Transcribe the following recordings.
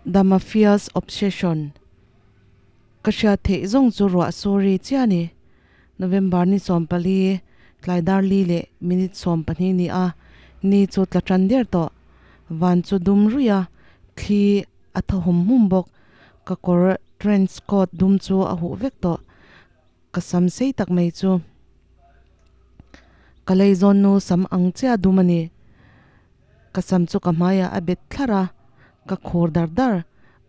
The Mafia's Obsession Ka hriat theih zawng chu ruah suri chiah a ni. November ni 14, tlai dar li leh minute 12 ni a, ni chu tla tan der tawh. Van chu dum ruih a, thli a thaw hum hum bawk. Ka kawr trench coat dum chu a huh vek tawh. Ka sam sei tak mai chu ka leizawn nu sam ang chiah dum a ni. Ka sam chu ka hmaiah a bet thlar a, ka khur dar dar.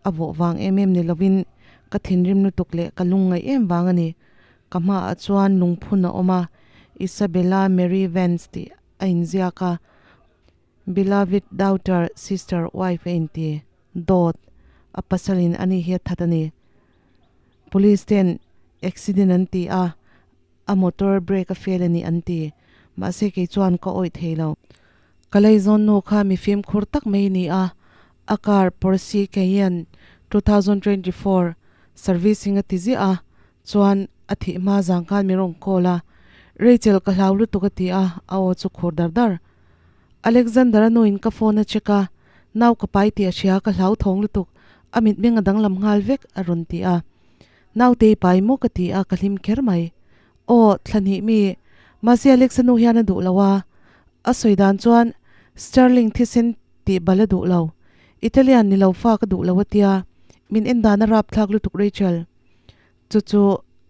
A vawh vang em em ni lovin ka thinrim lutuk leh ka lung ngaih em vang a ni. Ka hmaah chuan lungphun a awm a, Isabella Mary Vance tih a inziak a. Beloved daughter, sister, wife a inti. Dawt, a pasalin ani hi a that a ni. Police ten accident an ti a, a motor brake a fail a ni an ti. Mahse kei chuan ka awih thei lo. Ka leizawn nu kha mi fimkhur tak mai ni a, a car Porsche Cayenne 2024 servicing a ti ziah a, chuan a thih hma zang khan mi rawn call a, Rachel ka hlau lutuk a ti a, a aw chu khur dar dar. Alexander-a nuin ka phone a check a, nau ka pai tih a hria ka hlauthawng lutuk, a mitmeng a danglam nghal vek a rawn ti a. Nautei pai maw ka ti a, ka hlim kher mai. Aw, thla hnih mi, mahse Alex-a nu hian a duh lo a, a sawi dan chuan Sterling thisen tih bal a duh lo, Italian ni lo fa ka duh lo a tia, min en dan a rapthlak lutuk Rachel. Chu chu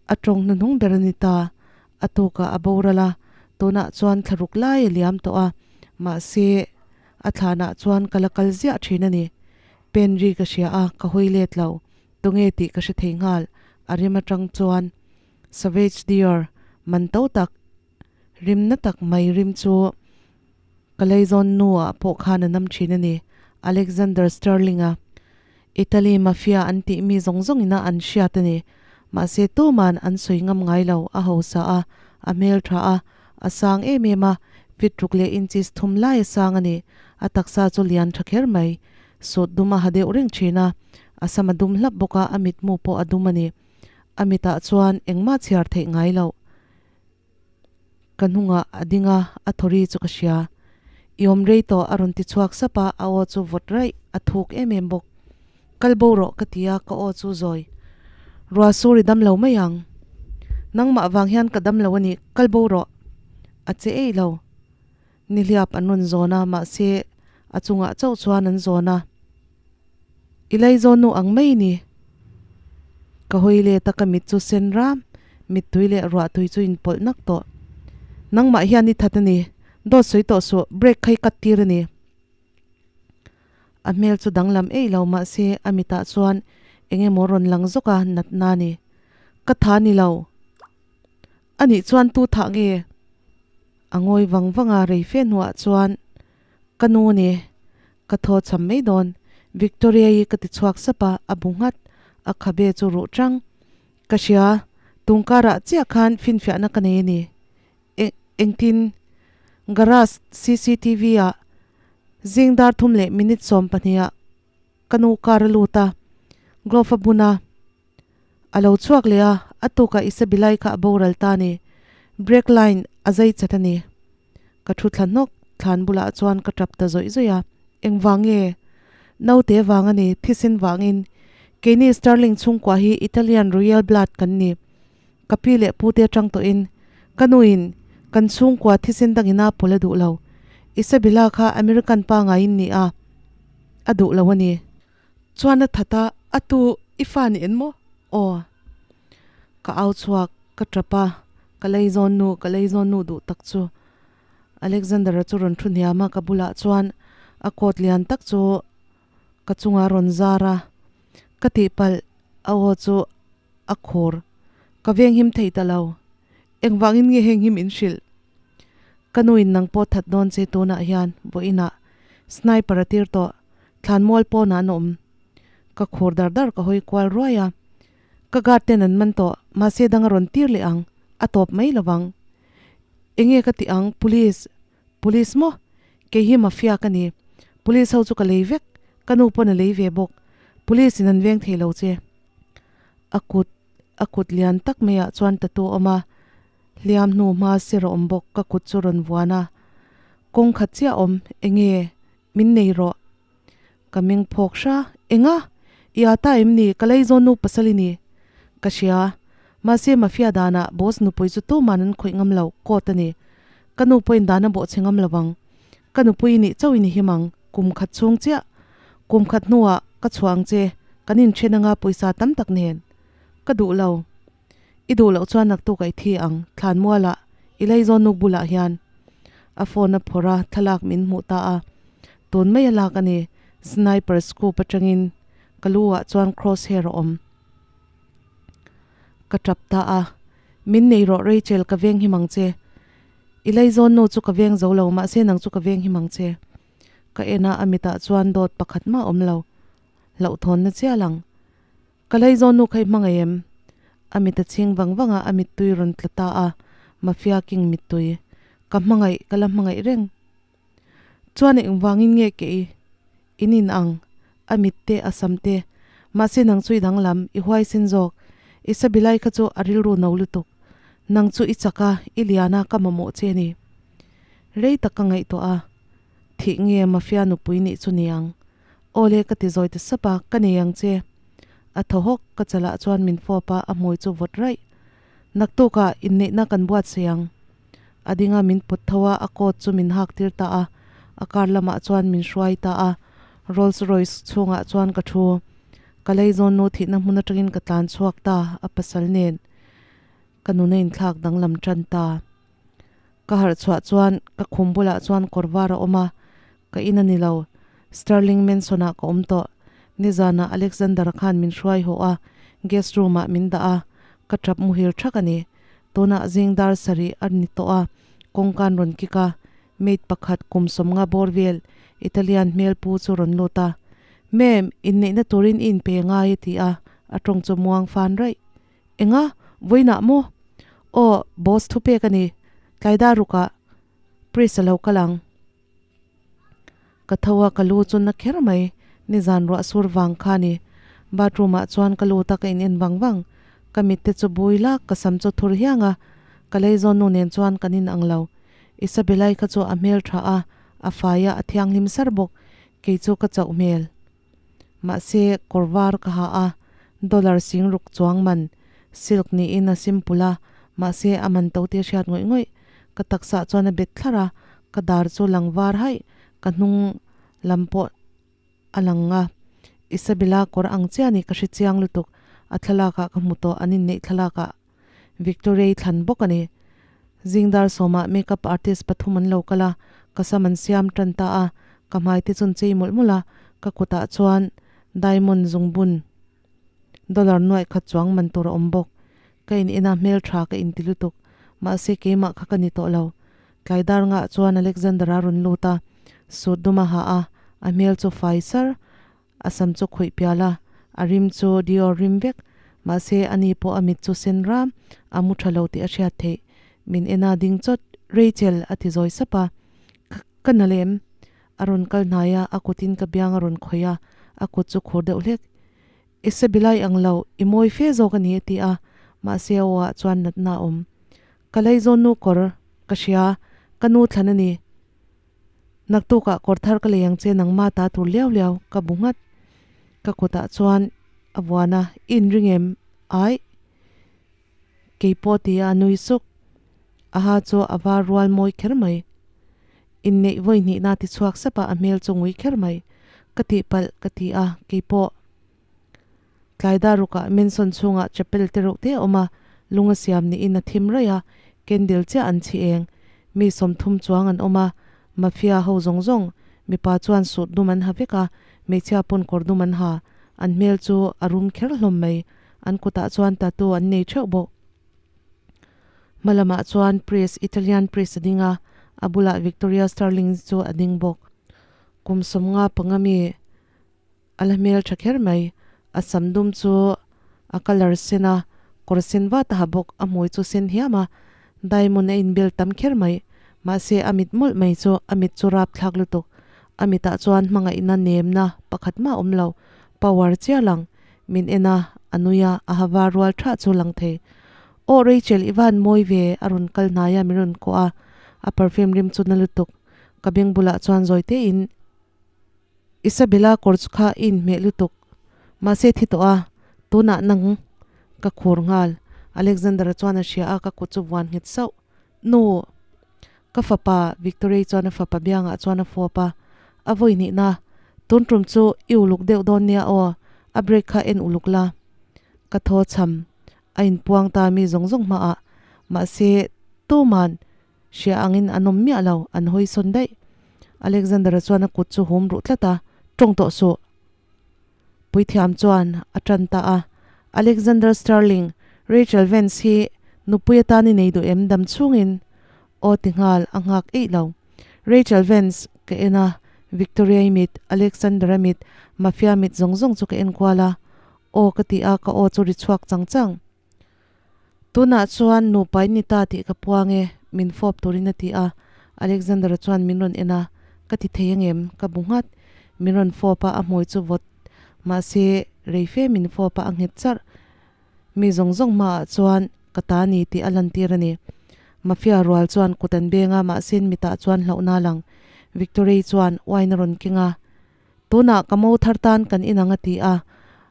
a tawng hnuhnung ber a ni ta. A tukah a boral a, tunah chuan thlaruk lai a liam tawh a, mahse a thlanah chuan ka la kal ziah thin a ni. Pen ri ka hria a, ka hawi let lo. Tunge tih ka hre thei nghal, a rim atang chuan Savage Dior man to tak, rimna tak mai rim chu Ka leizawn nuah pawh khan a nam thin a ni, Alexander Sterling-a. Italy Mafia an tih mi zawng zawng ina an hriat a ni. Mahse tuman an sawi ngam ngai lo, a hausa a, a hmeltha a, a sang em em a, feet ruk leh inches thum lai a sang a ni. A taksa chu lian tha kher mai. Suit dum a ha deuh reng thin a, a sam a dum hlap bawk a, a mitmu pawh a dum a ni. A mitah chuan engmah chhiar theih ngai loh. Ka hnungah a ding a, a thawri chu ka hria. I awm rei tawh a rawn ti chhuak sap a, a aw chu vawt raih, a thuk em em bawk. Kal bo rawh ka ti a, ka aw chu zawi. Ruah sur i dam lo mai ang. Nangmah vang hian ka dam lo a ni, kal bo rawh. A che eih lo. Nihliap an rawn zawn a, mahse a chungah chauh chuan an zawn a. I laizawn nu ang mai ni. Ka hawi let a ka mit chu sen ram, mittui leh ruahtui chu inpawlh nak tawh. Nangmah hian i that a ni, dawt sawi tawh suh, break kha i cut tir a ni. A hmel chu danglam eih lo mahse a mitah chuan eng emaw rawn lang zawk a natna a ni. Ka tha ni lo. Anih chuan tu thah nge? A ngawi vang vang a rei fe hnuah chuan Ka nu ni, ka thaw cham mai dawn, Victoria-i ka ti chhuak sap a, a bu nghat, a khabe chu ruh chang. Ka hria, tungkarah chiah khan finfiahna ka nei a ni. Eng, engtin? Garage cctv ah zing dar thum leh minute 12 ah ka nu car a lut a, glove a bun a, a lo chhuak leh a, a tukah Isabilai kha a boral ta a ni. Brake line a zai chat a ni. Ka thu thla hnawk, thlan bulah chuan ka tap ta zawih zawih a, Engvang nge? Naute vang a ni, thisen vangin. Keini Sterling chhungkua hi Italian royal blood kan ni. Ka pi leh pute atang tawhin ka nuin kan chhungkua thisen dangin a pawl a duh lo. Isabella kha American pa ngaiin ni a, a duh lo a ni. Chuan a that a, A tu, i fa ni en maw? Aw. Ka au chhuak, ka tap a, ka leizawn nu, ka leizawn nu duh tak chu. Alexander-a chu rawn thu hniam a, ka bulah chuan a coat lian tak chu ka chungah a rawn zar a, ka tihpalh a aw chu a khur, ka venghim thei ta lo. Engvangin nge heng hi min hrilh? Ka nuin nang pawh that dawn che tunah hian vawiinah sniper a tir tawh, thlanmual pawnah an awm. Ka khur dar dar ka hawi kual ruai a, ka guard ten an man tawh, mahse dang a rawn tir leh ang, a tawp mai lo vang. Enge ka tih ang, police, police maw? Kei hi mafia ka ni, police ho chu ka lei vek, ka nu pawn a lei ve bawk, police in an veng thei lo che. A kut, a kut lian tak maiah chuan tattoo a awm a, hliam hnu hma sir a awm bawk, ka kut chu rawn vuan a, kawng khat chiah a awm, enge min nei rawh. Ka meng phawk hra, enga? I â ta em ni? Ka lei zawn nu pasal i ni. Ka hria. Mahse mafia danah boss nupui chu tuman an khawih ngam lo, court a ni. Ka nu pawhin dan a bawh che ngam lo vang. Ka nupui i nih chauh in i him ang, kum khat chhung chiah. Kum khat hnuah ka chhuah ang che, kan inthen anga pawisa tam tak nen. Ka duh lo. I duh loh chuan naktuk a i thi ang, thlan mualah, i lei zawn nuk bulah hian. A phone a phawrh a, thlalak min hmuh ta a. Tun mai a lak a ni, sniper scope atangin ka lu ah chuan cross hair a awm. Ka tap ta a, Min nei rawh Rachel, ka veng him ang che. I lei zawn nu chu ka veng zo lo, mahse nang chu ka veng him ang che. Ka en a, a mitah chuan dawt pakhat mah awm lo. Hlauhthawnna chiah lang. Ka lei zawn nu kha i hmangaih em? A mit a chhing vang vang a, a mittui rawn tla ta a, Mafia King mittui. Ka hmangaih, ka la hmangaih reng. Chuan engvangin nge ke i in in ang? A mit te, a sam te. Mahse nang chu i danglam, i huaisen zawk. I sabilai kha chu a rilru no lutuk. Nang chu i chak a, i lian a, ka mamawh che a ni. Rei tak ka ngaihtuah a, thih nge Mafia nupui nih chu niang? Awle ka ti zawi ta sap a, ka nei ang che. A thaw hawk, ka chalah chuan min fawp a, a hmui chu vawt raih. Naktukah inneihna kan buatsaih ang. A dinga min pawt tho a, a coat chu min hak tir ta a, a car lamah chuan min hruai ta a. Rolls Royce chhungah chuan ka thu. Ka lei zawn nu thihna hmun atangin ka tlan chhuak ta, a pasal nen ka nuna inthlak danglam tan ta. Ka harh chhuah chuan ka khum bulah chuan kawr var a awm a, ka in a ni lo. Sterling Mansion ah ka awm tawh. Nizanah Alexander khan min hruai haw a, guest room ah min dah a, ka tap muhil thak a ni. Tunah zing dar sarih a ni tawh a, kawngka an rawn kik a, maid pakhat kum sawmnga bawr vel Italian hmel pu chu rawn lut a, Ma'am, inneihna turin i inpe ngai a ti a, a tawng chu muang fan raih. Enga? Vawiinah maw? Aw, boss thupek a ni. Tlai dar rukah priest a lo kal ang. Ka tho a, ka lu chu na kher mai. Nizan ruah sur vang kha a ni. Bathroom ah chuan ka lut a, ka in en vang vang. Ka mit te chu bui lak, ka sam chu thur hiang a. Ka lei zawn nu nen chuan kan in ang lo. Isabella-i kha chu a hmel tha a, a fai a, a thianghlim sar bawk. Kei chu ka chauh hmel. Mahse, kawr var ka ha a, dollar sing ruk chuang man, silk niin a simple a, mahse a man to tih a hriat ngawih ngawih. Ka taksa chuan a bet thlar a, ka dar chu lang var haih, ka hnung lam pawh a lang a. Isabella kawr ang chiah a ni, ka hre chiang lutuk. A thlalak ah ka hmu tawh, an inneih thlalak ah Victoria-i thlan bawk a ni. Zingdar sawmah makeup artist pathum an lo kal a, ka sam an siam tan ta a, ka hmai te chun chei mawlh mawlh a, ka kutah chuan diamond zungbun dollar nuaih khat chuang man tur a awm bawk. Ka in ina hmeltha ka inti lutuk, mahse keimah kha ka ni tawh lo. Tlai dar ngah chuan Alexander-a rawn lut a, suit dum a ha a, a hmel chu fai sar. A sam chu khuih pial a, a rim chu Dior rim vek. Mahse, ani pawh a mit chu sen ram, a mu tha lo tih a hriat theih. Min en a ding chawt, Rachel, a ti zawi sap a. Ka, ka na lem. A rawn kal hnai a, a kutin ka biang a rawn khawih a, a kut chu khur deuh hlek. I sabilai ang lo, i mawi fe zawk a ni, a ti a. Mahse, a aw ah chuan natna a awm. Ka lei zawn nu kawr, ka hria, ka nu thlan a ni. Naktukah kawr thar ka lei ang che nangma ta tur liau liau ka bu nghat. Ka kutah chuan a vuan a, i inring em? Aih. Keipawh ti a nui suk. A ha chu a var rual mawi kher mai. Inneih vawi hnihna ti chhuak sap a, a hmel chu ngui kher mai. Ka tihpalh ka ti a, keipawh. Tlai dar rukah Mansion chhungah chapel te reuh te a awm a, lung a siam niin a thim raih a, candle chiah an chhi eng. Mi sawmthum chuang an awm a, mafia ho zawng zawng, mipa chuan suit dum an ha vek a, hmeichhia pawn kawr dum an ha. An hmel chu a rum kher hlawm mai. An kutah chuan tattoo an nei theuh bawk. Hma lamah chuan priest, Italian priest a ding a, a bulah Victoria Starling chu a ding bawk. Kum sawmnga panga mi. A la hmel tha kher mai. A sam dum chu a colour sen a, kawr sen vat a ha bawk, a hmui chu sen hiam a, diamond a inbel tam kher mai. Mahse a mit mawlh mai chu a mit chu rap thlak lutuk. A mitah chuan hmangaihna nemna pakhat mah a awm lo, power chiah lang. Min en a, a nui a, a ha var rual thah chu lang thei. Aw Rachel i van mawi ve a rawn kal hnai a min rawn kuah a, a perfume rim chu na lutuk. Ka beng bulah chuan zawi tein. Isabella kawr chu kha i inhmeh lutuk. Mahse thi tawh a, tunah nang ka khur nghal. Alexander-a chuan a hria a, ka kut chu vuan nghet sauh. Nu! Ka fapa, Victoria-i chuan a fapa biangah chuan a fawp a. A vawi hnihna, tun tum chu i uluk deuh dawn nia aw, a brake kha en uluk la. Ka thaw chham, a inpuang ta mi zawng zawng hmaah. Mahse, tuman hria angin an awm miah lo, an hawi sawn daih. Alexander-a chuan a kut chu hum ruh tlat a, Tawng tawh suh. Puithiam chuan a tan ta a, Alexander Sterling, Rachel Vance hi nupui atan i nei duh em dam chhungin? Aw ti nghal, a nghak eih lo. Rachel Vance ka en a, Victoria-i mit, Alexander-a mit, Mafia mit zawng zawng chu ka en kual a. Aw ka ti a, ka aw chu ri chhuak chang chang. Tunah chuan nupa in ni ta tih ka puang e, min fawp turin a ti a. Alexander-a chuan min rawn en a, ka ti thei angem? Ka bu nghat. Min rawn fawp a, a hmui chu vawt mahse rei fe min fawp a, a nghet charh. Mi zawng zawng hmaah chuan ka ta ni tih a lantir a ni. Mafia rual chuan kut an beng a, mahse mitah chuan hlauhna a lang. Victory chuan wine a rawn keng a. Tunah ka mo thar tan kan inang a ti a,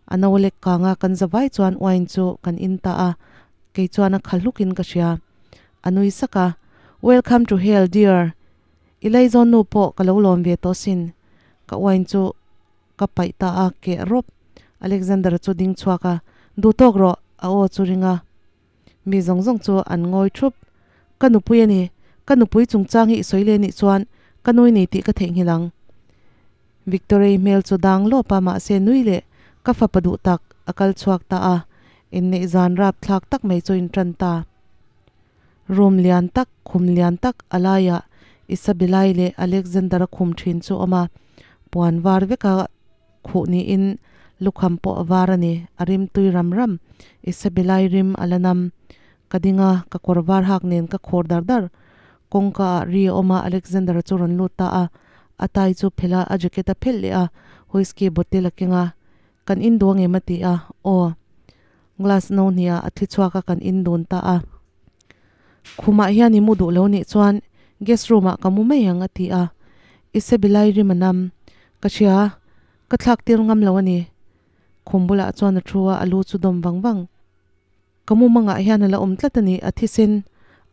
a no lek kanga kan zavai chuan wine chu kan in ta a, kei chuan a kha hlukin ka hria. A nui sak a, Welcome to hell dear, i laizawn nu pawh ka lo lawm ve tawh sin. Ka wine chu ka paih ta a, keh rawp. Alexander chu ding chhuak a, Duh tawk rawh, a aw chu ring a. Mi zawng zawng chu an ngawi thup. Ka nupui a ni, ka nupui chungchang hi i sawi leh nih chuan ka nui nei tih ka theihnghilh ang. Victorei hmel chu dang lawp a mahse nui leh ka fapa duh tak a kal chhuak ta a, inneih zan rap thlak tak mai chu in tan ta. Room lian tak, khum lian tak a laiah Isabellai leh Alexander-a khum thin chu awm a, puan var veka Khuh niin lukham pawh a var a ni. A rim tui ram ram. Isabellai rim a la nam. Ka ding a, ka kawr var hak nen ka khawr dar dar. Kawngka ah ri a awm a, Alexander-a chu rawn lut ta a. A tie chu phelh a, a jacket a phelh leh a, whisky bottle a keng a. Kan in duh angem a ti a, aw. Glass no hniah a thi chhuak a, kan in dun ta a. Khumah hian i mu duh lo nih chuan guest room ah ka mu mai ang a ti a. Isabellai rim a nam. Ka hria, ka thlak tir ngam lo a ni. Khum bulah chuan a thu a, a lu chu dawm vang vang. Ka mu mangah hian a la awm tlat a ni, a thisen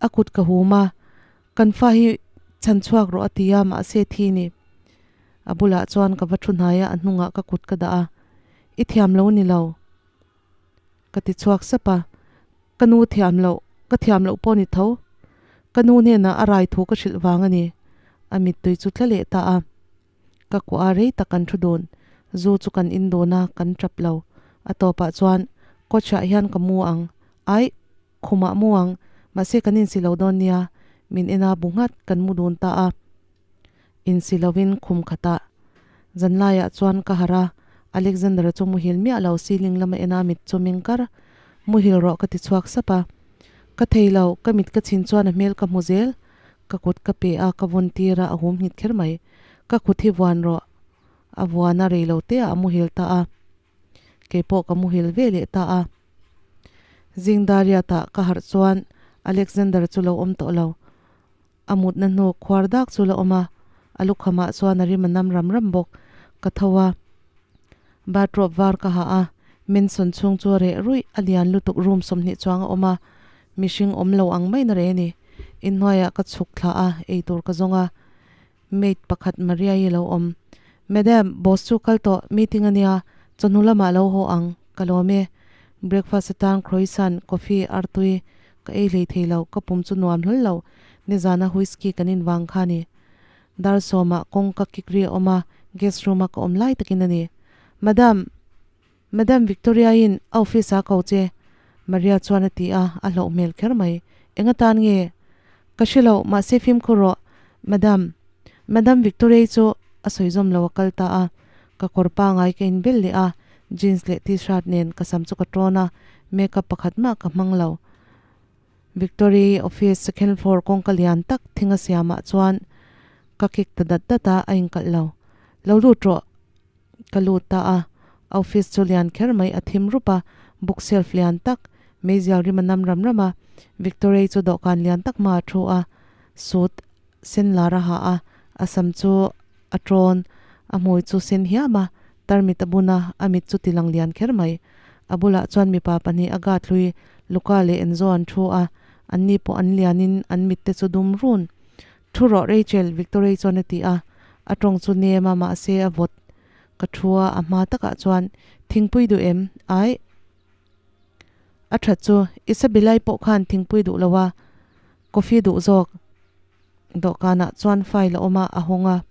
a kut ka hum a, kan fa hi chhan chhuak rawh a ti a, mahse thi ni. A bulah chuan ka va thu hnai a, a hnungah ka kut ka dah a, I thiam lo ni lo. Ka ti chhuak sap a, ka nu thiam loh, ka thiam loh pawh ni tho. Ka nu hnenah a rai thu ka hrilh vang a ni. A mittui chu tla leh ta a. Ka kuah a rei tak kan thu dun. Zu chu kan in dun a, kan tap lo. A tawpah chuan coach-ah hian ka mu ang. Aih, khumah mu ang, mahse kan insi lo dawn nia. Min en a bu nghat, kan mu dun ta a. Insi lovin khum khatah zanlaiah chuan ka harh a, Alexander-a chu muhil miah lo ceiling lama en a mit chu meng kar. Muhil rawh ka ti chhuak sap a. Ka thei lo, ka mit ka chhin chuan a hmel ka hmu zel. Ka kut ka pe a, ka vawn tir a, a hum nghit kher mai. Ka kut hi vuan rawh. A vuan a rei lo te ah a muhil ta a. Kei pawh ka muhil ve leh ta a. Zingdariat ah ka harh chuan Alexander chu lo awm tawh lo. A mutna hnu khuar dak chu la awm a, a lukhamah chuan a rim a nam ram ram bawk. Ka tho a, bathrobe var ka ha a, Mansion chhung chu a reh ruih, a lian lutuk room 20 chuang a awm a, mihring awm lo ang mai na reh a ni. Inhnuaiah ka chhuk thla a, eitur ka zawng a, maid pakhat Maria-i a lo awm. Madam, boss chu kal tawh, meeting a nia, chawhnu lamah lo haw ang, ka lawm e. Breakfast atan croissant, coffee, artui ka ei hlei thei lo, ka pum chu nuam hlawl lo, nizana whisky kan in vang kha ni. Dar sawmah kawngka kik ri a awm a, guest room a ka awm lai takin a ni. Madam! Madam Victoria-in a office ah ko che, Maria chuan a ti a, a hlauh hmel kher mai. Eng atan nge? Ka hre lo, mahse fimkhur rawh, Madam. Madam Victoria-i chu a sawi zawm lo a kal ta a, ka kawr pangai ka inbel leh a, jeans leh t-shirt nen ka sam chu ka tawn a, makeup pakhat mah ka hmang lo. Victoria-i office second floor kawngka lian tak thing a siamah chuan ka kik ta dat dat a, a inkalh lo. Lo lut rawh. Ka lut ta a, office chu lian kher mai a thim rup a, book shelf lian tak, meizial rim a nam ram ram a, Victoria-i chu dawhkan lian tak hma a thu a, suit sen lar a ha a, a sam chu a tawn, a hmui chu sen hiam a, Tarmit a bun a, a mit chu tilang lian kher mai. A bulah chuan mipa pahnih a gat hlui Luca leh Enzo an thu a, anni pawh an lianin an mit te chu dum run. Thu rawh Rachel, Victoria chuan a ti a, a tawng chu nem a mahse a vawt. Ka thu a, a hma takah chuan thingpui duh em? Aih. A that chu, Isabella-i pawh khan thingpui duh lo a, coffee duh zawk. Dawhkanah chuan file a awm a, a hawng a.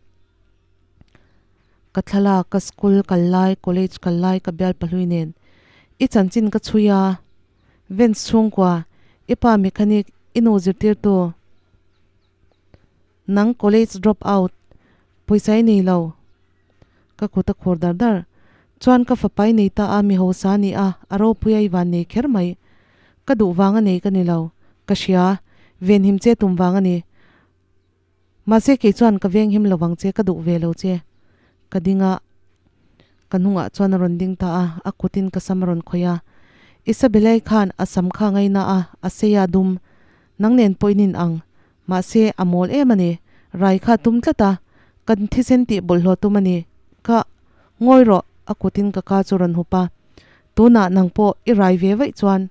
Ka thlalak, ka school kal lai, college kal lai ka bial pahlui nen i chanchin ka chhui a, Vance chhungkua, i pa mechanic, i nu zirtirtu, nang college drop out, pawisa i nei lo. Ka kut a khur dar dar. Chuan ka fapa i nei ta a, mi hausa a ni a, a ropui a i van nei kher mai. Ka duh vang a nei ka ni lo. Ka hria, venhim che tum vang a ni. Mahse kei chuan ka veng him lovang che, ka duh ve lo che. Ka ding a, ka hnungah chuan a rawn ding ta a, a kutin ka sam a rawn khawih a. Isabella-i khan a sam kha ngaina a, a sei a dum. Nang nen pawh in in ang. Mahse a mawl em a ni. Rai kha tum tlat a, kan thisen tih bawlhhlawh tum a ni. Ka ngawi rawh, a kutin ka ka chu rawn hup a. Tunah nang pawh i rai ve vaih chuan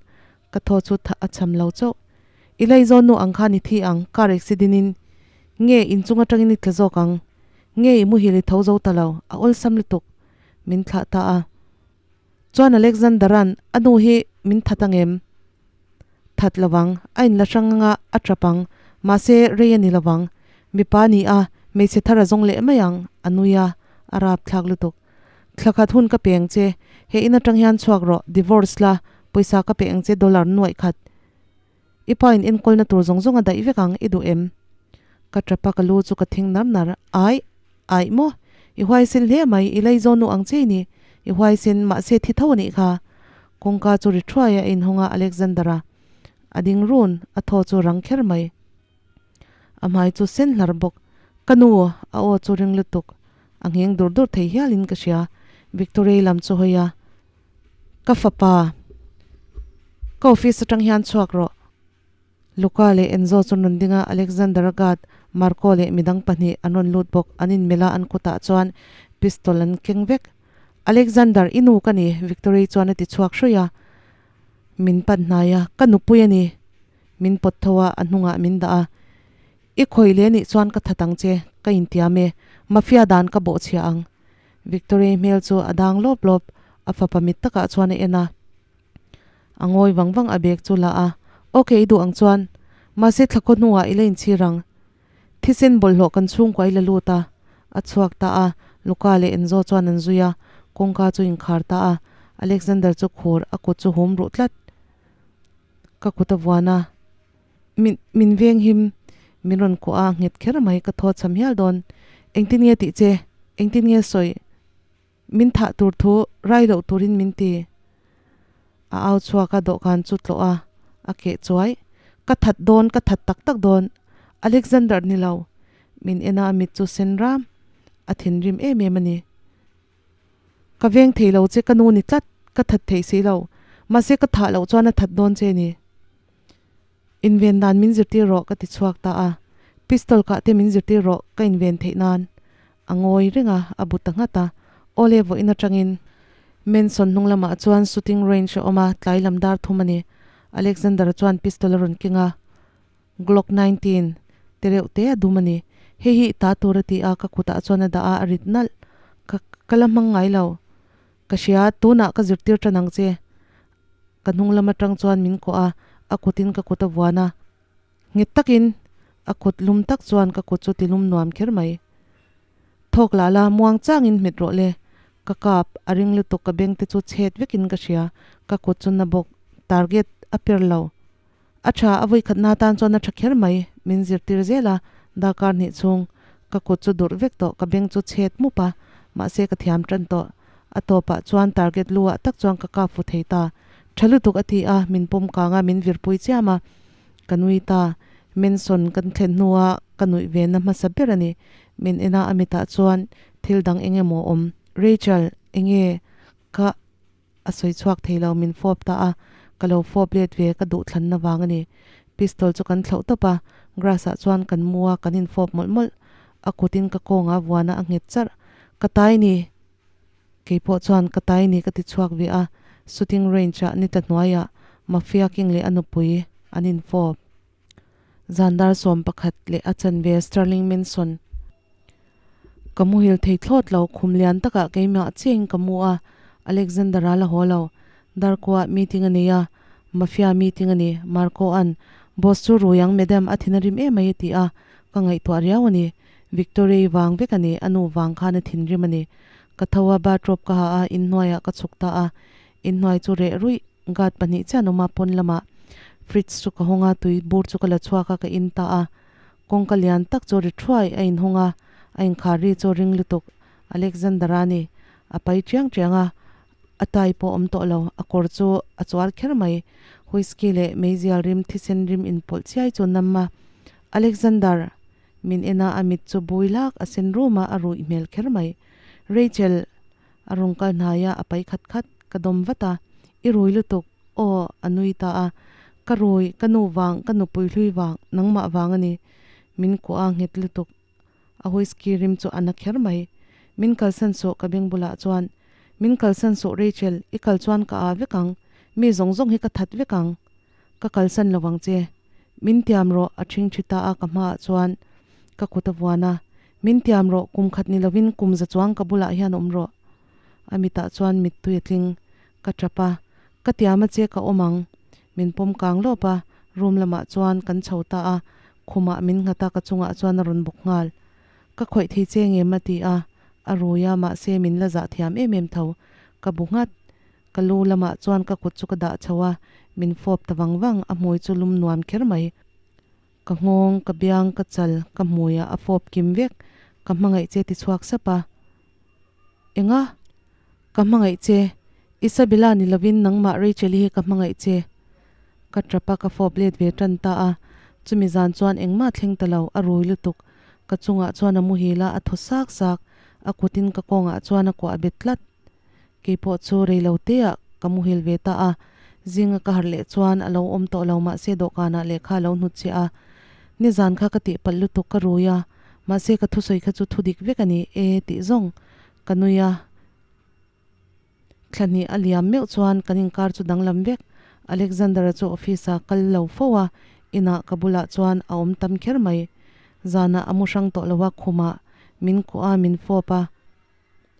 ka thaw chu a cham lo chauh. I laizawn nu ang khan i thi ang, car accident in nge inchung atangin i tla zawk ang, nge i muhil i tho zo ta lo, a awlsam lutuk min thlah ta a. Chuan Alexander-a'n a nu hi min that angem? That lovang, a inla hrang anga a tap ang, mahse rei a ni lovang, mipa ni a, hmeichhe thar a zawng leh mai ang, a nui a, a rapthlak lutuk. Thla khat hun ka pe ang che, he in atang hian chhuak rawh, divorce la, pawisa ka pe ang che dollar nuaih khat. I pa in enkawlna tur zawng zawng a daih vek ang, i duh em? Ka tap a, ka lu chu ka thing nar nar. Aih, aih maw? I huaisen hle mai, i laizawn nu ang che i ni. I huaisen, mahse thi tho a nih kha. Kawngka chu ri thuai a inhawng a, Alexander-a a ding run, a thaw chu rang kher mai. A hmai chu sen hlar bawk. Ka nu, a aw chu ring lutuk. A ngheng dur dur thei hialin ka hria. Victoria-i lam chu hawi a. Ka fapa, ka office atang hian chhuak rawh. Luca leh Enzo chu an rawn ding a, Alexander-a guard Marco leh midang pahnih an rawn lut bawk. An inmelh a, an kutah chuan pistol an keng vek. Alexander, i nu ka ni, Victory chuan a ti chhuak hruih a. Min pan hnai a, ka nupui a ni. Min pawt tho a, a hnungah min dah a. I khawih leh nih chuan ka that ang che, ka intiam e, mafia dan ka bawhchhiah ang. Victoria-i hmel chu a dang lawp lawp, a fapa mit takah chuan a en a. A ngawi vang vang a bag chu la a, Ok, i duh ang chuan, mahse thlakhaw hnuah i la inchhir ang. Thisen bawlhhlawh kan chhungkua i la lut a, a chhuak ta a, Luca leh Enzo chuan an zui a, kawngka chu inkhar ta a, Alexander chu khur, a kut chu hum ruh tlat. Ka kut a vuan a. Min min veng him, min rawn kuah a, nghet kher mai ka thaw cham hial dawn. Engtin nge tih che? Engtin nge sawi? Min thah tur thu rai loh turin min ti. A au chhuak a, dawhkan chu tlawh a, a keh chuai. Ka that dawn, ka that tak tak dawn. Alexander ni lo. Min en a, a mit chu sen ram. A thinrim em em a ni. Ka veng thei lo che, ka nu ni tlat, ka that thei si lo. Mahse ka thah loh chuan a that dawn che ni. Inven dan min zirtir rawh ka ti chhuak ta a, pistol kah te min zirtir rawh ka inven theih nan. A ngawi reng a, a bu ta nghat a, Awle vawiin atangin Manson hnung lamah chuan shooting range a awm a, tlai lam dar thum a ni. Alexander chuan pistol a rawn keng a, Glock 19 te reuh te a dum a ni. Hei hi ta tur a ti a, ka kutah chuan a dah a, a rit nalh. Ka ka la hmang ngai lo. Ka hria, tunah ka zirtir tan ang che. Ka hnung lam atang chuan min kawh a, a kutin ka kut a vuan a. Nghet takin a kut lum tak chuan ka kut chu ti lum nuam kher mai. Thawk lah la, muang changin hmet rawh le. Ka kap a ring lutuk ka beng te chu chhet vekin ka hria, ka kut chu na bawk, target a per lo. A tha, a vawi khatna tan chuan a tha kher mai, min zirtir zel a, darkar hnih chhung ka kut chu durh vek tawh, ka beng chu chhet mup a, mahse ka thiam tan tawh. A tawpah chuan target lu ah tak chuan ka kap fu thei ta. Tha lutuk a ti a, min pawm kang a, min virpui chiam a. Ka nui ta. Mansion kan thlen hnua ka nuih ve na hmasa ber a ni. Min en a, a mitah chuan thil dang eng emaw awm. Rachel, enge ka a sawi chhuak thei lo, min fawp ta a, ka lo fawp let ve ka duh thlanna vang a ni. Pistol chu kan thlauh tawp a, grass ah chuan kan mu a, kan infawp mawlh mawlh. A kutin ka kawngah vuana a nghet charh. Ka tai ni. Keipawh chuan ka tai ni ka ti chhuak ve a, shooting range ah nita hnuaiah Mafia King leh a nupui an infawp. Zan dar 11 leh a chanve Sterling Manson. Ka muhil thei thlawt lo, khum lian takah keimah chiahin ka mu a, Alexander-a la haw lo. Darkuah meeting a nei a, Mafia meeting a ni, Marco-a'n Boss chu rui ang madam a thin a rim em mai a ti a, ka ngaihtuah riau a ni. Victoria-i vang vek a ni, a nu vang khan a thinrim a ni. Ka tho a, bathrobe ka ha a, inhnuaiah ka chhuk ta a. Inhnuai chu reh ruih, guard pahnih chiah an awm a, pawn lamah fridge chu ka hawng a, tui bur chu ka la chhuak a, ka in ta a. Kawngka lian tak chu ri thuai a inhawng a, a inkhar ri chu ring lutuk. Alexander-a ni, a pai chiang chiang a, a tai pawh awm tawh lo, a kawr chu a chuar kher mai. Whisky leh meizial rim thisen rim inpawlh chiai chu nam a, Alexander! Min en a, a mit chu bui lak a sen rum a, a ruih hmel kher mai. Rachel! A rawn kal hnai a, a pai khat khat. Ka dawm vat a, I rui lutuk, aw, a nui ta a. Ka rui, ka nu vang, ka nupui hlui vang, nangmah vang a ni. Min kuah a nghet lutuk. A whisky rim chu a na kher mai. Min kalsan suh ka beng bulah chuan. Min kalsan suh Rachel, i kal chuan ka aa vek ang. Mi zawng zawng hi ka that vek ang. Ka kalsan lo ang che. Min tiam rawh a ṭhing ṭhi ta a ka hmaah chuan ka kut a vuan a. Min tiam rawh kum khat ni lovin kum za chuang ka bulah hian awm rawh. A mitah chuan mittui a tling. Ka ṭap a. Ka tiam a che ka awm ang. Min pawm kang lawp a, room lamah chuan kan chho ta a. Khumah min nghat a ka chungah chuan a rawn bawk nghal. Ka khawih thei che ngem a ti a. A rui a mahse min la zah thiam em em tho. Ka bu nghat. Ka lu lamah chuan ka kut chu ka dah chho a, min fawp ta vang vang, a hmui chu lum nuam kher mai. Ka nghawng, ka biang, ka chal, ka hmuiah a fawp kim vek, ka hmangaih che ti chhuak sap a. Enga? Ka hmangaih che, Isabella ni lovin nangmah Rachel-i hi ka hmangaih che. Ka tap a, ka fawp let ve tan ta a, chumi zan chuan engmah thleng ta lo, a rui lutuk. Ka chungah chuan a muhil a, a thaw sak sak, a kutin ka kawngah chuan a kuah bet tlat. Keipawh chu reilo teah ka muhil ve ta a, zinga ka harh leh chuan a lo awm tawh lo mahse dawhkanah lehkha a lo hnut che a. Nizan kha ka tihpalh lutuk ka rui a, mahse ka thusawi kha chu thudik vek a ni e tih zawng ka nui a. Thla hnih a liam meuh chuan kan inkar chu danglam vek. Alexander-a chu office-a kal lo fo a, inah ka bulah chuan a awm tam kher mai. Zanah a mu hrang tawh lo a, khumah min kuah a, min fawp a.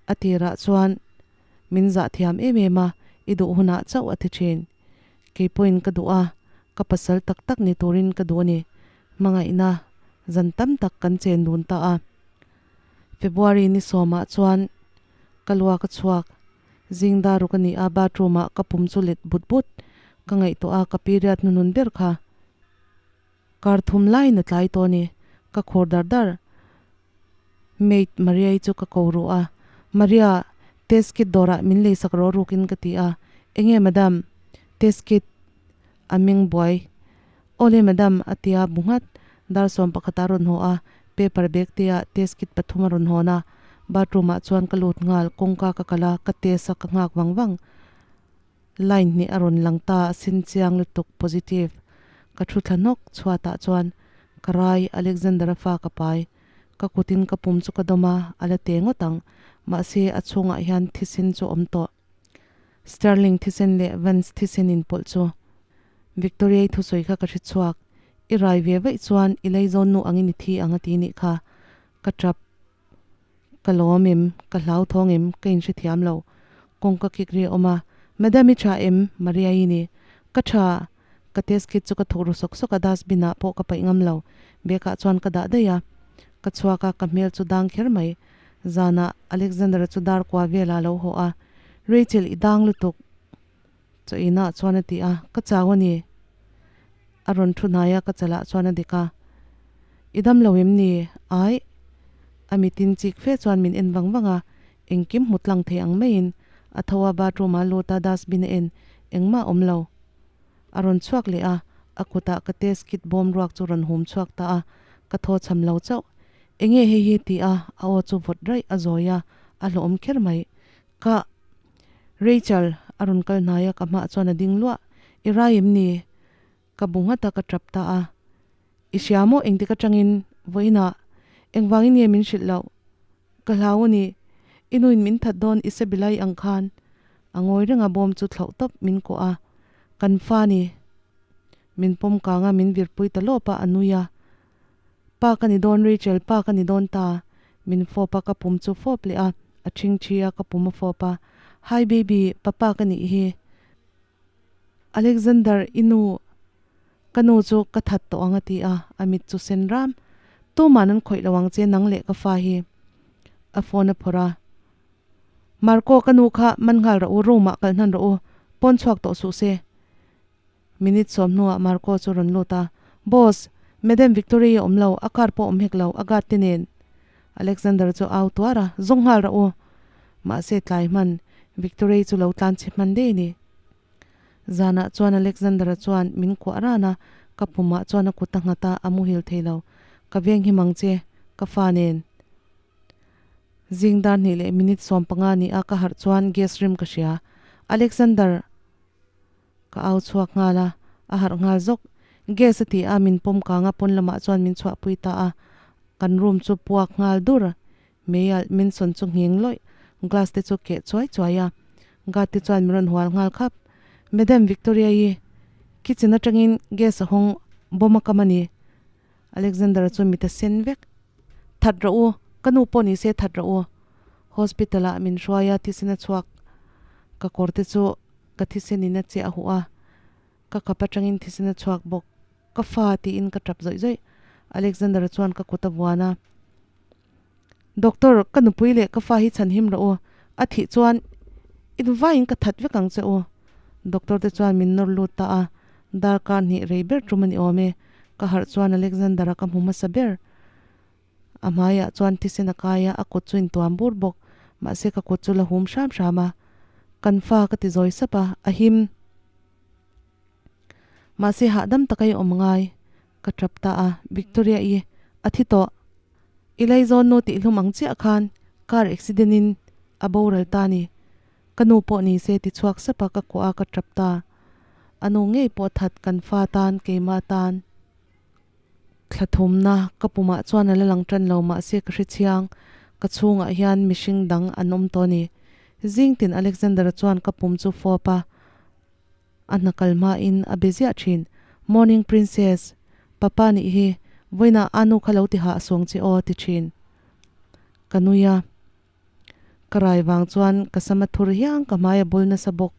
A tirah chuan min zah thiam em em a, i duh hunah chauh a ti thin. Kei pawhin ka duh a, ka pasal tak tak ni turin ka duh a ni. Hmangaihna zan tam tak kan chen dun ta a. February ni sawmah chuan ka luak a chhuak. Zing dar ruk a ni a, bathroom ah ka pum chu let but but ka ngaihtuah a, ka period hnunun ber kha. Kar thum laiin a tlai tawh a ni. Ka khur dar dar. Maid Maria-i chu ka ko ruh a. Maria, test kit dawrah min lei sak rawh rukin ka ti a. Enge madam? Test kit a meng buai. Awle madam a ti a bu nghat. Dar 11 a rawn haw a, paper bag te ah test kit pathum a rawn hawn a. Bathroom ah chuan ka lut nghal, kawngka ka kal a, ka test a ka nghak vang vang. Line hnih a rawn lang ta a sin chiang lutuk positive. Ka thu thla hnawk chhuatah chuan ka rai Alexander-a fa ka pai. Ka kutin ka pum chu ka dawm a, a la te ngawt ang. Mahse a chhungah hian thisen chu awm tawh. Sterling thisen leh Vance thisen inpawlh chu. Victoria-i thusawi kha ka hre chhuak. I rai ve vaih chuan i leizawn nu angin i thi ang a ti nih kha. Ka tap. Ka lawm em? Ka hlauthawng em? Ka inhrethiam lo. Kawngka kik ri a awm a. Madam i tha em? Maria-i ni. Ka tha. Ka test kit chu ka thuk ru sawk sawk a, dustbin ah pawh ka paih ngam lo. Bag ah chuan ka dah daih a. Ka chhuak a, ka hmel chu dang kher mai. Zanah Alexander-a chu dar kua velah a lo haw a. Rachel i dang lutuk. Chaw inah chuan a ti a, Ka chau a ni. A rawn thu hnai a, ka chalah chuan a dik a. I dam lo em ni? Aih. A mitin chik fe chuan min en vang vang a, engkim hmu tlang thei ang maiin a tho a, bathroom ah a lut a, dustbin a en, engmah a awm lo. A rawn chhuak leh a, a kutah ka test kit bawm ruak chu rawn hum chhuak ta a, ka thaw cham lo chauh. Enge hei hi? ti a, a aw chu vawt raih a zawi a, a hlawhawm kher mai. Ka Rachel a rawn kal hnai a, ka hmaah chuan a ding luah. I rai em ni? Ka bu nghat a, ka tap ta a. I hria maw engtik atangin vawiinah engvangin nge min hrilh loh? Ka hlau a ni. I nuin min that dawn Isabella-i ang khan a ngawi reng a bawm chu thlauh tawp min kuah a, kan fa ni. Min pawm kang a min virpui ta lawp a, a nui a. Pa ka ni dawn Rachel, pa ka ni dawn ta. Min fawp a ka pum chu fawp leh a, a ṭhingṭhi a ka pum a fawp a. Hi baby, papa ka nih hi. Alexander, i nu, ka nu chu ka that tawh ang a ti a, a mit chu sen ram. Tuman an khawih lo ang che nang leh ka fa hi. A phone a phawrh a. Marco, ka nu kha man nghal rawh u, room ah kalh hnan rawh u, pawn chhuak tawh suh se. Minute sawm hnuah Marco chu rawn lut a, Boss, Madam Victoria awm lo, a car pawh awm hek lo, a guard te nen. Alexander chu au tuar a, Zawng nghal rawh u! Mahse tlai hman, Victoria chu lo tlan chhe hman dei ni. Zanah chuan Alexander-a chuan min kuah ran a, ka pumah chuan a kut a nghat a, a muhil thei lo. Ka veng him ang che, ka fa nen. Zing dar hnih leh minute 15 ni a ka harh chuan gas rim ka hria. Alexander! Ka au chhuak nghal a, a harh nghal zawk. Gas a ti a, min pawm kang a, pawn lamah chuan min chhuahpui ta a. Kan room chu puak nghal dur. Mei alh min sawn chu nghing lawih, glass te chu keh chuai chuai a. Guard te chuan min rawn hual nghal khap. Madam Victoria-i kitchen atangin gas a hawng bawm a kam a ni. Alexander chu mit a sen vek. That rawh u, ka nu pawh ni se that rawh u. Hospital ah min hruai a, thisen a chhuak. Ka kawr te chu ka thisen in a chiah a huh a, ka kap atangin thisen a chhuak bawk. Ka fa tiin ka tap zawih zawih. Alexander chuan ka kut a vuan a, Doctor, ka nupui leh ka fa hi chhan him rawh u. A thih chuan invaiin ka that vek ang che u. Doctor te chuan min nawr lut ta a, darkar hnih rei ber tum a ni awm e. Ka harh chuan Alexander-a ka hmu hmasa ber. A hmaiah chuan thisen a kai a, a kut chu intuam bur bawk. Mahse ka kut chu la hum hram hram a. Kan fa ka ti zawi sap a, a him. Mahse hahdam taka i awm ngai. Ka tap ta a, Victoria-i a thi tawh. I laizawn nu tihhlum ang chiah khan car accident in a boral ta ni. Ka nu pawh ni se ti chhuak sap a ka kuah a ka tap ta. A nu ngei pawh that kan fa tan keimah tan. Thla thumna ka pumah chuan a la lang tan lo mahse ka hrechiang ka chhungah hian mihring dang an awm tawh a ni. Zingtin Alexander-a chuan ka pum chu fawp a, a hna kal hmain a be ziah thin. Morning princess, papa nih hi vawiinah a nu kha lo ti hah suang che aw ti thin. Ka nui a, ka rai vang chuan ka sam a thur hiang ka hmai a bul nasa bawk.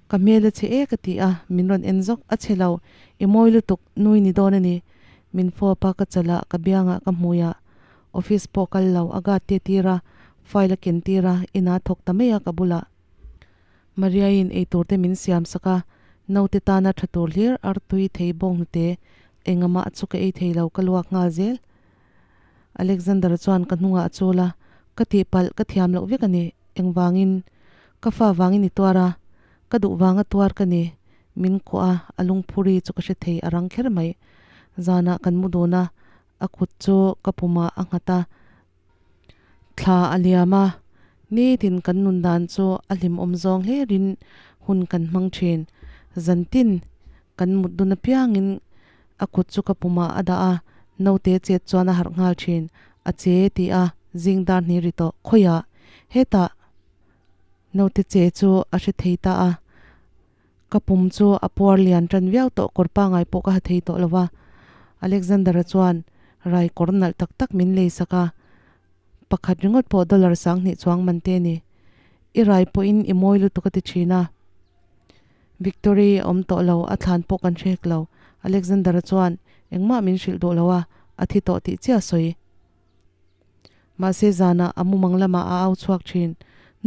Ka hmel a chhe e ka ti a, min rawn en zawk a chhe lo, i mawi lutuk, nui ni dawn a ni. Min fawp a, ka chalh a, ka biangah ka hmui a, office pawh kal lo, a guard te tir a, file a ken tir a, inah a thawk ta mai a ka bulah. Maria-in eitur te min siam sak a, naute tana tha tur hlir artui thei bawng hnute engamah chu ka ei thei lo ka luak nghal zel. Alexander chuan ka hnungah a chul a, ka tihpalh ka thiam loh vek a ni, engvangin ka fa vangin i tuar a, ka duh vanga tuar ka ni, min kuah a, a lungphuri chu ka hre thei a rang kher mai. Zanah kan mu dun a, a kut chu ka pumah a nghat a, Thla a liam a, nitin kan nun dan chu a hlimawm zawng hlerin hun kan hmang thin. Zantin kan mut dun apiangin a kut chu ka pumah a dah a, naute chet chuan a harh nghal thin. A che ti a, zing dar hnih ri tawh khawiah hetah naute che chu a hre thei ta a. Ka pum chu a puar lian tan viau tawh kawr pangai pawh ka ha thei tawh lo va. Alexander-a chuan rai kawr nalh tak tak min lei sak a, pakhat ringawt pawh dollar 2000 chuang man te a ni. I rai pawhin i mawi lutuk a ti thin a. Victory a awm tawh lo, a thlan pawh kan hre hek lo. Alexander-a chuan engmah min hrilh duh lo a, a thi tawh tih chiah a sawi. Mahse zanah a mumang lamah a au chhuak thin.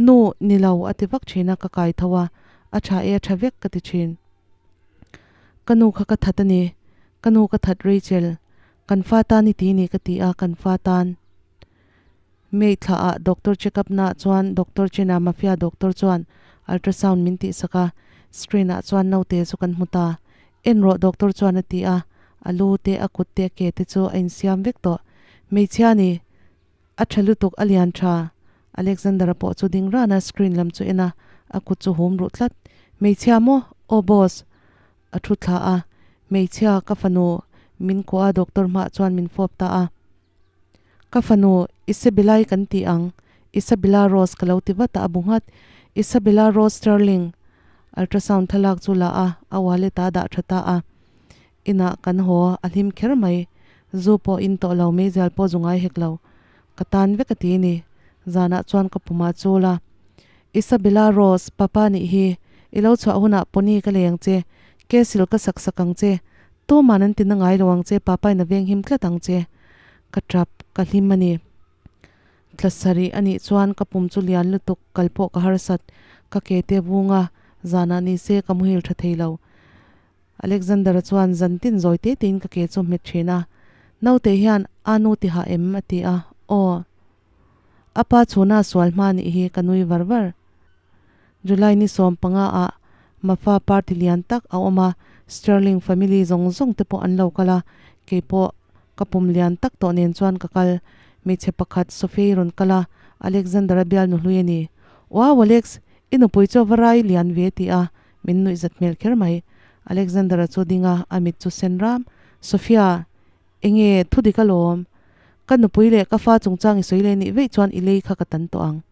Nu, ni lo, a ti vak thin a, ka kai tho a, a tha e, a tha vek ka ti thin. Ka nu kha ka that a ni, ka nu ka that Rachel, kan fa tan i ti ni ka ti a, kan fa tan. May thla ah doctor check up naah chuan doctor Chena mafia doctor chuan ultrasound min tihsak a, screen ah chuan naute chu kan hmu ta. En rawh doctor chuan a ti a, a lu te a kut te a ke te chu a insiam vek tawh. Hmeichhia ni, a tha lutuk a lian tha. Alexander-a pawh chu ding ran a screen lam chu en a, a kut chu hum ruh tlat. Hmeichhia maw? Aw boss. A thu thla a, hmeichhia ka fanu min kuah a doctor hmaah chuan min fawp ta a. Ka fanu Isabella-i kan ti ang. Isabella Rose ka lo ti vat a, a bu nghat. Isabella Rose Sterling ultrasound thlalak chu la a, a wallet ah a dah tha ta a. Inah kan haw, a hlim kher mai. Zu pawh in tawh lo, meizial pawh zu ngai hek lo. Ka tan vek a ti ni. Zanah chuan ka pumah chul a. Isabella Rose, papa nih hi, i lo chhuah hunah pony ka lei ang che, castle ka sak sak ang che, tuman an tina ngai lo ang che, papa in a veng him tlat ang che. Ka tap, ka hlim a ni. Thla sarih a nih chuan ka pum chu lian lutuk, kal pawh ka harsat, ka ke te vung a, zanah ni se ka muhil tha thei lo. Alexander-a chuan zan tin zawi te tein ka ke chu hmet thin a, Naute hian a nu ti hah em? a ti a, Aw. A pa chhuna sual hma nih hi ka nui var var. July ni 15 ah Mafa party lian tak a awm a, Sterling family zawng zawng te pawh an lo kal a, keipawh ka pum lian tak tawh nen chuan ka kal. Hmeichhe pakhat Sophie rawn kal a, Alexander-a bialnu hlui a ni. Wow Alex, i nupui chu a va rai lian ve ti a, Min nuih zat hmel kher mai. Alexander-a chu ding a, a mit chu sen ram. Sophia, enge thu dik alawm? Ka nupui leh ka fa chungchang i sawi leh nih veih chuan i lei kha ka tan tawh ang.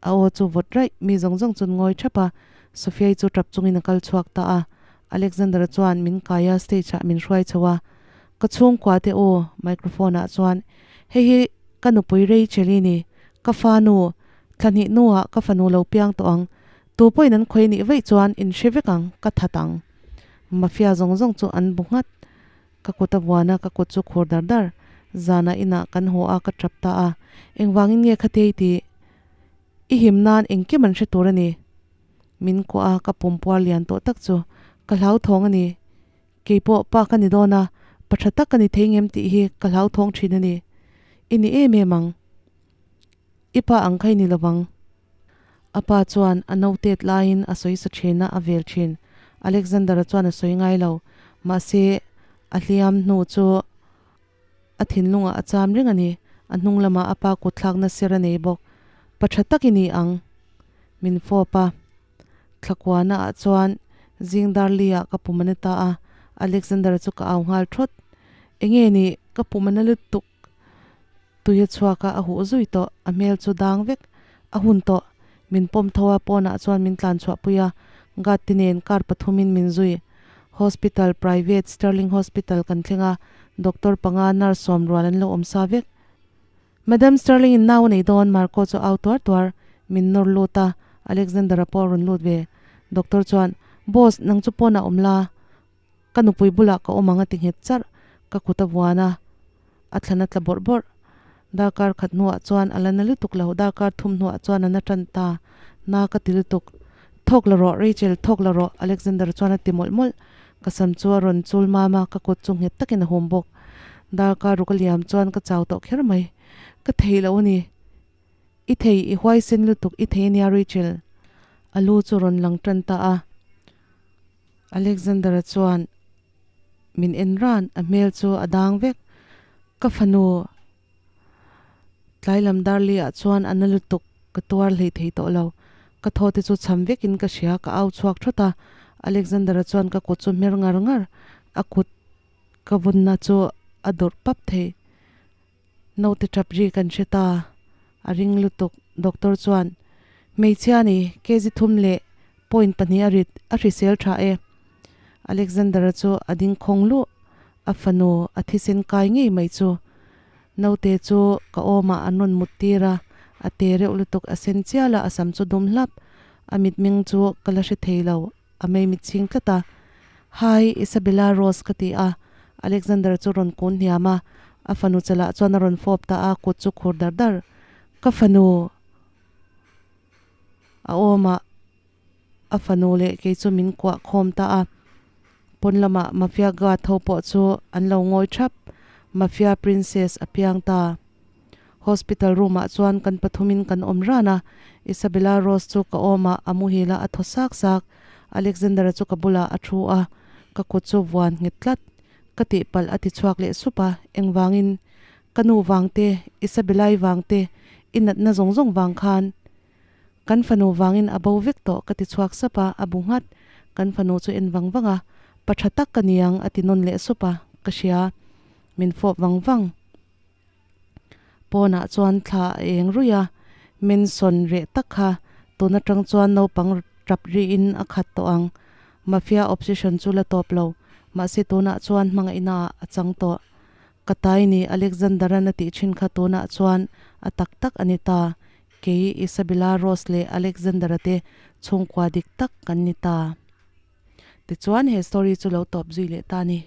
A aw chu vawt raih, mi zawng zawng chuan ngawi thap a. Sophia-i chu tap chungin a kal chhuak ta a. Alexander-a chuan min kai a, stage-ah min hruai chho a. Ka chhungkua te aw, microphone-ah chuan, Hei hi ka nupui Rachel-i ni, ka fa nu, thla hnih hnuah ka fanu lo piang tawh ang. Tu pawhin an khawi nih vaih chuan in hre vek ang, ka that ang. Mafia zawng zawng chu an bu nghat. Ka kut a vuan a, ka kut chu khur dar dar. Zanah inah kan haw a, ka tap ta a. Engvangin nge khatei tih i him nan engkim an hre tur a ni. Min kuah a, ka pumpuar lian tawh tak chu ka hlauthawng a ni. Keipawh pa ka ni dawn a, pa tha tak ka ni thei ngem tih hi ka hlauthawng thin a ni. I ni em em ang. I pa ang kha i ni lovang. A pa chuan a notet laiin a sawi sa thin a, a vel thin. Alexander-a chuan a sawi ngai lo. Mahse, a hliam hnu chu a thinlungah a cham reng a ni. A hnung lamah a pa kutthlakna ser a nei bawk. Pa tha tak i ni ang, min fawp a. Thlakuana ah chuan zing darli-ah ka pum a ni ta a, Alexander-a chu ka au nghal thawt. Enge ni, ka pum a na lutuk. Tui a chhuak a, a huh zui tawh, a hmel chu dang vek a hun tawh. Min pawm tho a, pawnah chuan min tlan chhuah pui a, guard te nen car pathumin min zui. Hospital, private, Sterling Hospital kan thleng a, doctor panga, nurse sawm rual an lo awm sa vek. Madam Sterling in nau a nei dawn, Marco chu au tuar tuar, min nawr lut a, Alexander-a pawh a rawn lut ve. Doctor chuan, Boss, nang chu pawnah awm la, Ka nupui bulah ka awm ang a ti nghet charh, ka kut a vuan a, a thlan a tla bawrh bawrh. Darkar khat hnuah chuan a la na lutuk lo, darkar thum hnuah chuan a na tan ta, na ka ti lutuk. Thawk la rawh Rachel, thawk la rawh Alexander chuan a ti mawlh mawlh. Ka sam chu a rawn chul mam a, ka kut chu nghet takin a hum bawk. Darkar ruk a liam chuan ka chau tawh kher mai. Ka thei lo a ni. I thei, i huaisen lutuk, i thei a nia Rachel. A lu chu rawn lang tan ta a. Alexander-a chuan min en ran, a hmel chu a dang vek. Ka fanu tlai lam darli-ah chuan a na lutuk, ka tuar hlei thei tawh lo. Ka thaw te chu cham vekin ka hria, ka au chhuak thawt a. Alexander-a chuan ka kut chu hmer ngar ngar, a kut ka vunna chu a dawrh pap thei. Naute tap ri kan hre ta, a ring lutuk. Doctor chuan, Hmeichhia ni, kg thum leh point pahnih a rit, a hrisel tha e. Alexander-a chu a ding khawng luh, a fanu a thisen kai ngei mai chu. Naute chu ka awmah an rawn mut tir a, a te reuh lutuk, a sen chial a, a sam chu dum hlap. A mitmeng chu ka la hre thei lo, a mei mit chhing tlat a. Hi, Isabella Rose ka ti a, Alexander chu rawn kun hniam a, a fanu chalah chuan a rawn fawp ta a, kut chu khur dar dar. Ka fanu! A awmah a fanu leh kei chu min kuah khawm ta a. Pawn lamah Mafia guard ho pawh chu an lo ngawi thap, Mafia princess a piang ta. Hospital room ah chuan kan pathumin kan awm ran a, Isabella Rose chu ka awmah a muhil a, a thaw sak sak. Alexander-a chu ka bulah a thu a, ka kut chu vuan nghet tlat. Ka tihpalh a ti chhuak leh sup a, engvangin? Ka nu vang te, Isabella-i vang te, i natna zawng zawng vang khan kan fanu vangin a bo vek tawh ka ti chhuak sap a, a bu nghat. Kan fanu chu en vang vang a, pa tha tak ka niang a ti nawn leh sup a, ka hria. Min fawp vang vang. Pawnah chuan thla a eng ruih a, Mansion reh tak kha tun atang chuan naupang tap riin a khat tawh ang. Mafia obsession chu la tawp lo, mahse tunah chuan hmangaihna ah a chang tawh. Ka tai ni Alexander-a'n a tih thin kha tunah chuan a tak tak a ni ta. Kei, Isabella Rose leh Alexander-a te chhungkua dik tak kan ni ta. Tichuan he story chu lo tawp zui leh ta ni.